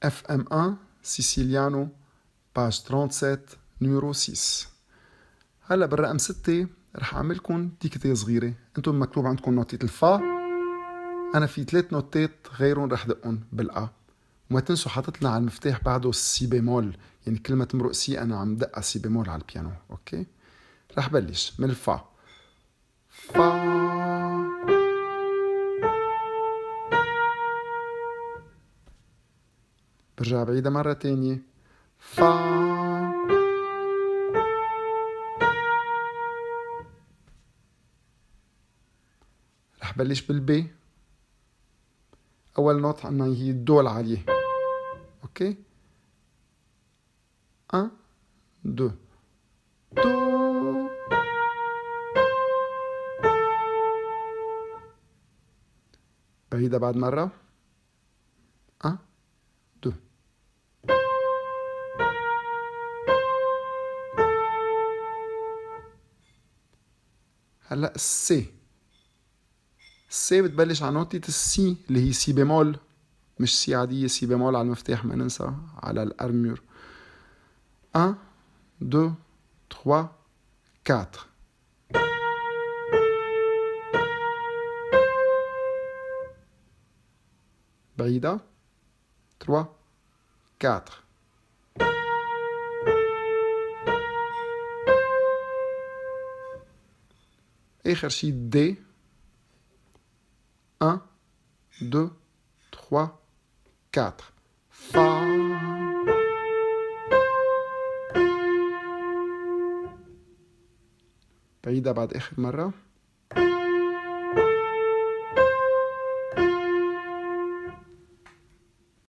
FM 1 Siciliano، page 37، numéro 6. هلا بالرقم 6 رح اعملكم dictée صغيرة. انتم مكتوب عندكم نوتة الفا، انا في 3 نوتات غيرهم رح دقهم بال A. وما تنسوا حاطط لنا على المفتاح بعده si bémol، يعني كل ما تمرق si انا عم دقها si bémol على البيانو. okay، رح بلش من الفا. فا، برجع بعيدها مرة تانية، فا. رح بلش بال B. أول note عنا هي الدو العالية. okay، 1، 2، دو. بعيدها بعد مرة، 1، 2. هلا ال C، ال C بتبلش على نوتة ال si اللي هي si bémol، مش si عادية، si bémol على المفتاح، ما ننسى على ال armure. 1، 2، 3، 4. بعيدة، 3، 4. آخر شي D، 1، 2، 3، 4. فا. بعيدة بعد آخر مرة.